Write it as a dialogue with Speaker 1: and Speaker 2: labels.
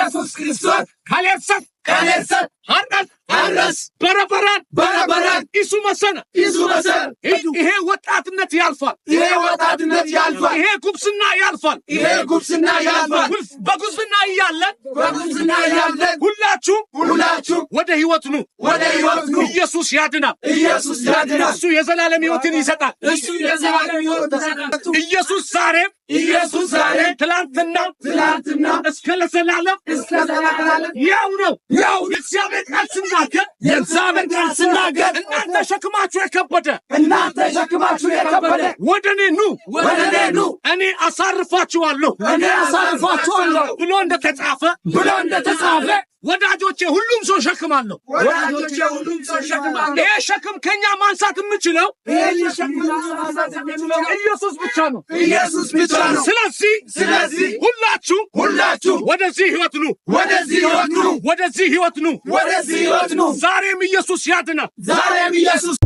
Speaker 1: ኢየሱስ ክርስቶስ
Speaker 2: Kaleessas
Speaker 1: Kaleessa
Speaker 2: har'as
Speaker 1: Har'as
Speaker 2: bara baraan
Speaker 1: bara baraan
Speaker 2: Isuma sana
Speaker 1: Isuma sana
Speaker 2: ይሄ ወጣትነት ያልፋል።
Speaker 1: ይሄ ወጣትነት ያልፋል።
Speaker 2: ይሄ ጉብዝና ያልፋል።
Speaker 1: ይሄ ጉብዝና ያልፋል።
Speaker 2: በጉብዝና እያለን
Speaker 1: በጉብዝና እያለን
Speaker 2: ሁላችሁ
Speaker 1: ሁላችሁ
Speaker 2: ወደ ህይወት ኑ።
Speaker 1: ወደ ህይወት ኑ።
Speaker 2: ኢየሱስ ያድናል።
Speaker 1: ኢየሱስ ያድናል።
Speaker 2: እሱ የዘላለም ህይወትን ይሰጣል።
Speaker 1: እሱ የዘላለም ህይወት ይሰጣል።
Speaker 2: ኢየሱስ ዛሬም
Speaker 1: ኢየሱስ ዛሬ
Speaker 2: ትላንትና
Speaker 1: ትላንትና
Speaker 2: እስከ ለዘላለም
Speaker 1: እስከ ዘላለም
Speaker 2: ያው ነው።
Speaker 1: ያው
Speaker 2: የእግዚአብሔር ቃል ስናገር
Speaker 1: የእግዚአብሔር ቃል ስናገር
Speaker 2: እናንተ ሸክማችሁ የከበደ
Speaker 1: እናንተ ሸክማችሁ የከበደ
Speaker 2: ወደ እኔ ኑ፣
Speaker 1: ወደ እኔ ኑ፣
Speaker 2: እኔ አሳርፋችኋለሁ
Speaker 1: እኔ አሳርፋችኋለሁ
Speaker 2: ብሎ እንደተጻፈ
Speaker 1: ብሎ እንደተጻፈ
Speaker 2: ወዳጆቼ ሁሉም ሰው ሸክም አለው።
Speaker 1: ወዳጆቼ ሁሉም ሰው ሸክም አለው።
Speaker 2: ይሄ ሸክም ከኛ ማንሳት የምችለው
Speaker 1: ይሄን ሸክም ማንሳት የሚችለው
Speaker 2: ኢየሱስ ብቻ ነው።
Speaker 1: ኢየሱስ ብቻ ነው።
Speaker 2: ስለዚህ ሁላችሁ
Speaker 1: ሁላችሁ
Speaker 2: ወደዚህ ህይወት ኑ፣
Speaker 1: ወደዚህ ህይወት ኑ፣
Speaker 2: ወደዚህ ህይወት ኑ።
Speaker 1: ወደዚህ ህይወት ኑ።
Speaker 2: ዛሬም ኢየሱስ ያድናል።
Speaker 1: ዛሬም ኢየሱስ